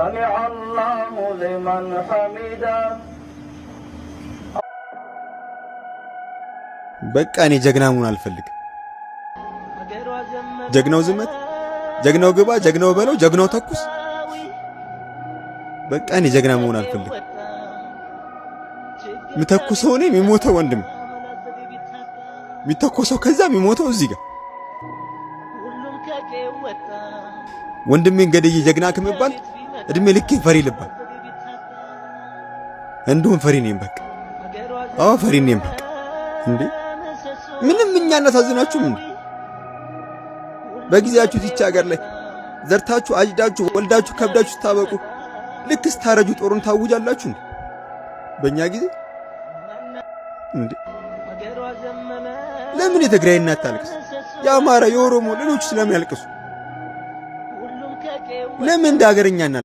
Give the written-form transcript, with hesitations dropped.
سمع الله لمن حمده። በቃ እኔ ጀግና መሆን አልፈልግም። ጀግናው ዝመት፣ ጀግናው ግባ፣ ጀግናው በለው፣ ጀግናው ተኩስ። በቃ እኔ ጀግና መሆን አልፈልግም። የምተኩሰው እኔ፣ የሚሞተው ወንድም፣ የሚተኮሰው ከዛ፣ የሚሞተው እዚህ ጋር። ወንድሜን ገድዬ ጀግና ከምባል እድሜ ልኬን ፈሪ ልባል። እንደውም ፈሪ ነኝ በቃ። አዎ፣ ፈሪ ነኝ በቃ። እንዴ፣ ምንም እኛ እናሳዝናችሁም እንዴ? በጊዜያችሁ እዚች ሀገር ላይ ዘርታችሁ፣ አጭዳችሁ፣ ወልዳችሁ፣ ከብዳችሁ ስታበቁ ልክ ስታረጁ ጦሩን ታውጃላችሁ እንዴ? በእኛ ጊዜ እንዴ፣ ለምን የትግራይ እናት ታልቅስ? የአማራ፣ የኦሮሞ፣ ሌሎች ስለምን ያልቅሱ? ለምን እንደ ሀገርኛ እናልቅስ?